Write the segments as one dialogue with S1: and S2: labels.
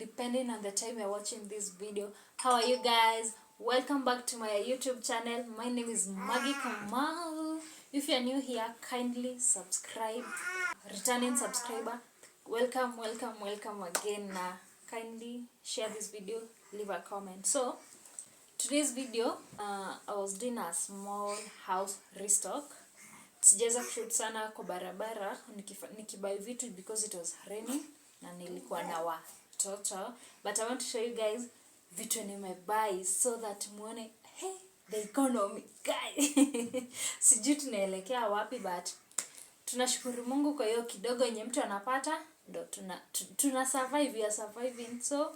S1: Depending on the time you're watching this video. How are you guys? Welcome back to my YouTube channel. My name is Maggie Kamau. If you're new here, kindly subscribe. Returning subscriber, welcome, welcome, welcome again. Kindly share this video, leave a comment. So today's video, I was doing a small house restock. Sijaweza kushoot sana kwa barabara nikibuy vitu because it was raining na nilikuwa na watoto, but I want to show you guys vitu nimebuy so that muone, hey, the economy guy. Sijui tunaelekea wapi, but tunashukuru Mungu kwa hiyo kidogo yenye mtu anapata ndo tuna survive, we are surviving. So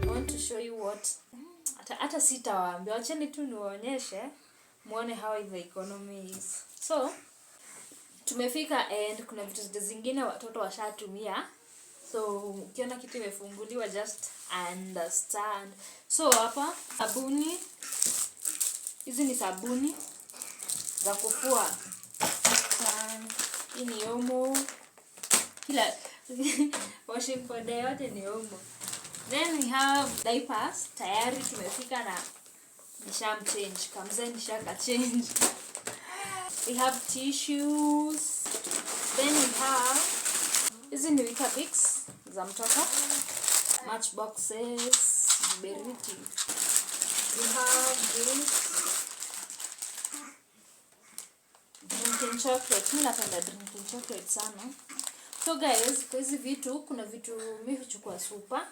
S1: I want to show you what, hata sitawaambia, wacheni tu niwaonyeshe muone how the economy is. So tumefika and kuna vitu zingine watoto washatumia, so ukiona kitu imefunguliwa just understand. So hapa sabuni, hizi ni sabuni za kufua. Hii ni Omo, kila washing powder yote ni Omo. Then we have diapers. Tayari tumefika na nishamchange, kamzee nishaka change. We have tissues. Then we have hizi ni Weetabix za mtoto, matchboxes, beriti. We have this drinking chocolate. Mimi napenda drinking chocolate sana. So guys, kwa hizi vitu kuna vitu mimi huchukua super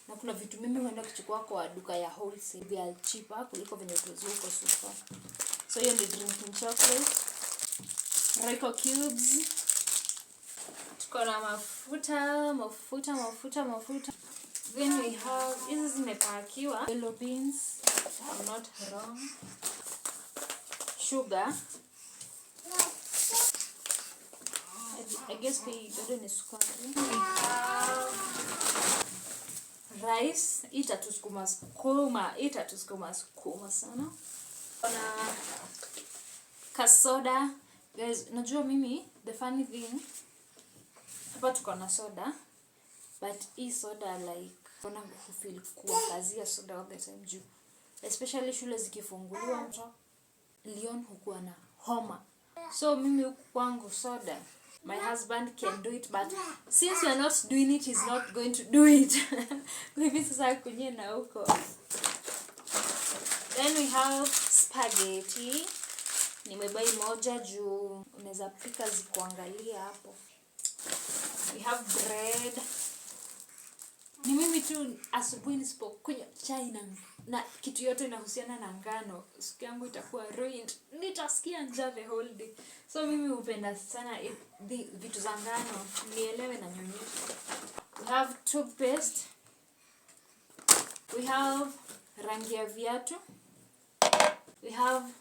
S1: na kuna vitu mimi huenda kuchukua kwa duka ya wholesale, they are cheaper kuliko venye tuzo huko super. So hiyo ni drinking chocolate, Royco cubes, tuko na mafuta, mafuta, mafuta, mafuta. Then we have hizi zimepakiwa yellow beans, if I'm not wrong, sugar. I guess pia bado ni sukari. We have rice, itatusukuma sukuma, itatusukuma sukuma sana. Kuna kasoda. Guys, najua mimi the funny thing, hapa tuko na soda, but hii soda like ona hufeel kuwa kazi ya soda all the time juu especially shule zikifunguliwa mto Leon hukuwa na homa. So mimi huku kwangu soda, my husband can do it, but since we are not doing it, he's not going to do it. Hivi sasa kunye na huko. Then we have spaghetti. Nimebuy moja juu unaweza pika zikuangalia hapo. We have bread. Ni mimi tu asubuhi nisipokunywa chai na kitu yote inahusiana na ngano, siku yangu itakuwa ruined. Nitasikia njaa the whole day. So mimi hupenda sana vitu za ngano, nielewe na nyonyesha. We have toothpaste. We have rangi ya viatu. We have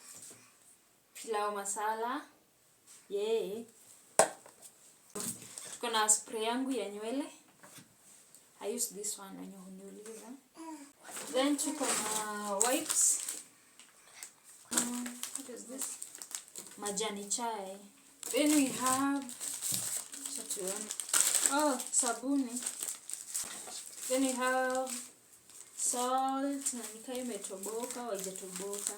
S1: pilau masala. Yeah. Tuko na spray yangu ya nywele. I use this one wenye huniuliza. Then tuko na wipes. What is this? Majani chai. Then we have, acha tuone. Oh, sabuni. Then we have salt, na ni kaa imetoboka au haijatoboka.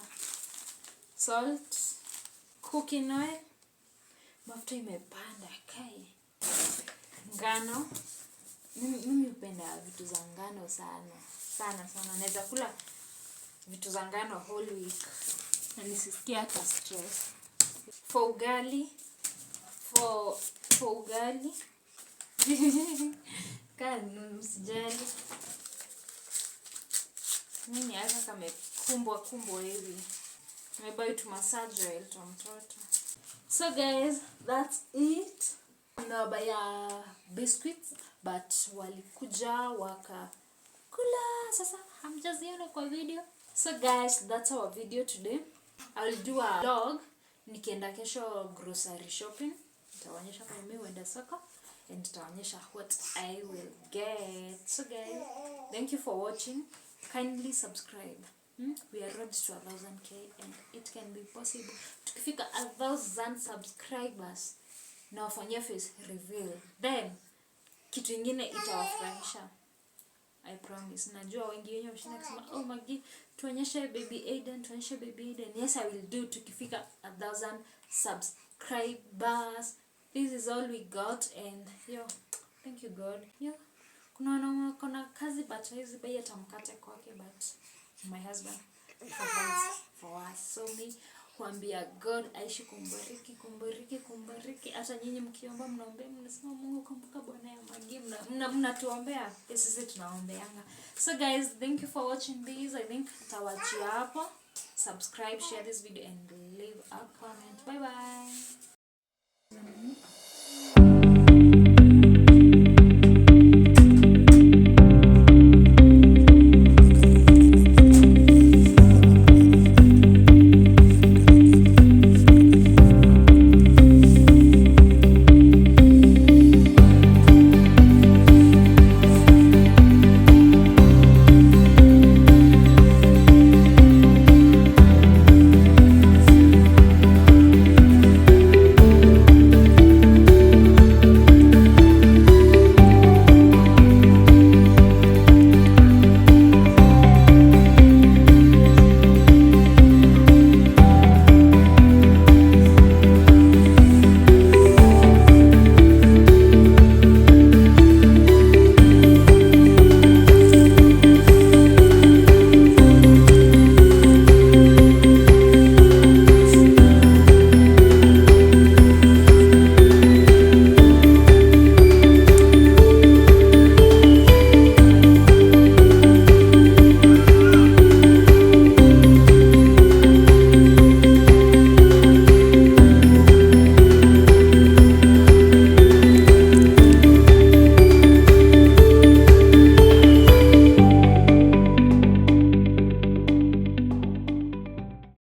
S1: Salt, cooking oil. Mafuta imepanda kai. Ngano. Mimi hupenda vitu za ngano sana. Sana sana. Naweza kula vitu za ngano whole week na nisisikie hata stress. For ugali, for ugali. Kaa msijali. Mimi haka kamekumbwa kumbwa hivi. Nimebuy tu massage oil twa mtoto. So guys, that's it. Nimewabuyia biscuits, but walikuja wakakula. Sasa hamjaziona kwa video. So guys, that's our video today. I will do a vlog nikienda kesho grocery shopping. Nitawaonyesha kama mimi huenda soko and nitawaonyesha what I will get. So guys, thank you for watching. Kindly subscribe. We are road to 1000K and it can be possible. Tukifika 1,000 subscribers, nawafanyia face reveal. Then kitu ingine itawafurahisha. I promise. Najua wengi wenyu wameshinda kusema, "Oh Maggie, tuonyeshe baby Aiden, tuonyeshe baby Aiden." Yes, I will do tukifika 1,000 subscribers. This is all we got and yo, thank you God. Yo, kuna wanaume wako na kazi but hawezi buy hata mkate kwake, but my husband provides for us. So me huambia God aishi kumbariki, kumbariki, kumbariki. Hata nyinyi mkiomba mnaombea, mnasema, "Mungu, kumbuka bwana ya Maggie," mnatuombea. Yes, sisi tunaombeanga. So guys, thank you for watching this. I think nitawachia hapo. Subscribe, share this video and leave a comment. Bye bye.